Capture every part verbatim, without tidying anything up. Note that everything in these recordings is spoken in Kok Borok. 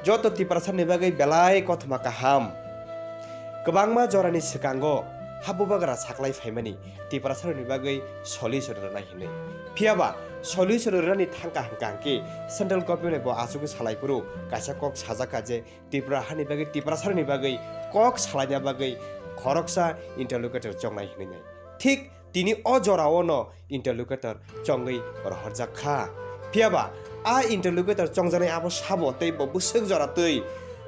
Joto Tiprasarokni bagwi belai kothoma kaham. Kwbangma jorani swkango ha bubagra saklai phaimani Tiprasarokni bagwi solution rwnai hinwi. Phiyaba solution rwnani thangka hwnkha hwnkhe central government bo achugwi salai phuru kaisa kok sajak kha je Tripura hani bagwi, Tiprasarokni bagwi kok salaina bagwi khoroksa interlocutor chongnai hinwi nai. Thik tini o jorao no interlocutor chongwi rohorjak kha. Phiyaba a interlocutor chongjaknai abo sabo tei bo bwswk jora twi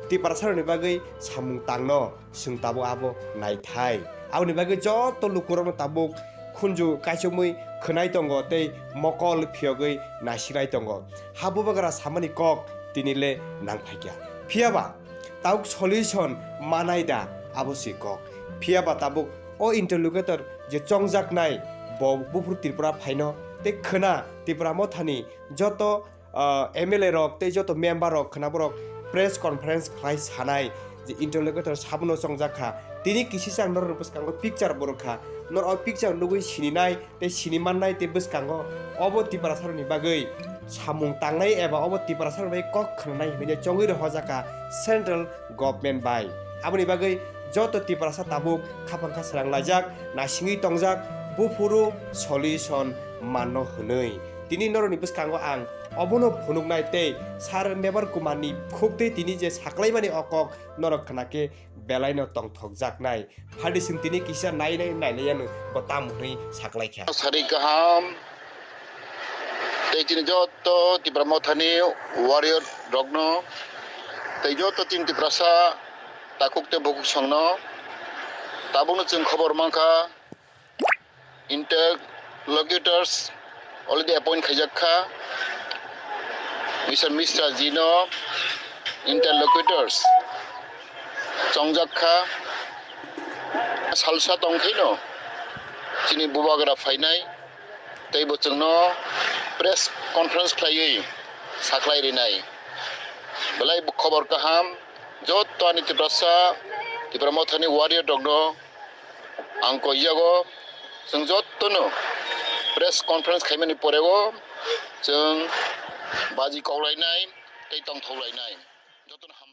Tiprasarokni bagwi samung tangno swng tabuk abo naithai. Aboni bagwi joto lukurokno tabuk khunju kaichomwi khwnai tongo tei mokol phiyogwi naisiknai tongo. Ha bubagra samani kok tini le nangphaikya. Phiyaba tabuk solution manai da abo si kok. Phiyaba tabuk o interlocutor je chongjaknai bo buphuru Tripura phaino tei khwna Tipra mothani joto ah, M L A rok tei joto member rok khwna borok press conference khlai sanai je interlocutor sabono chongjak kha. Tini kisisa ang norokni bwskango picture bo rwkha. Norok o picture nugwi sininai tei sini mannai tei bwskango obo Tiprasarokni bagwi samung tangnai eba obo Tiprasarokni bagwi kok khwnanai hinwi chongwi rohorjak kha central government bai. Aboni bagwi joto Tiprasa tabuk khapang kha srang laijak, naisingwi tongjak, buphuru solution manno hwnwi. Tini norokni bwskango ang obono phunuknai tei Sir Mebar Kumarni khuktwi tini je saklaimani o kok norok khna khe belaino tongthokjaknai. Phadi chwng tini kisa nai nai nailaiya no bo tamo hwnwi saklaikha. Sari kaham tei chini joto Tipra Mothani warrior rokno tei joto chini Tiprasa takhuk tei bukhuk songno tabukno chwng khobor mankha. Interlocutors already appoint khaijak kha. Mister Mishra ji no interlocutors chongjak kha. Salsa tongkhaino chini bubagra phainai tei bo chwngno press conference khlaiwi sakhlai rinai. Belai khobor kaham, joto ani Tiprasa, Tipra Mothani warrior rokno ang koijago, chwng jotono press conference khaimani porego chwng baji koklainai tei tongthoklainai. Jotono ham-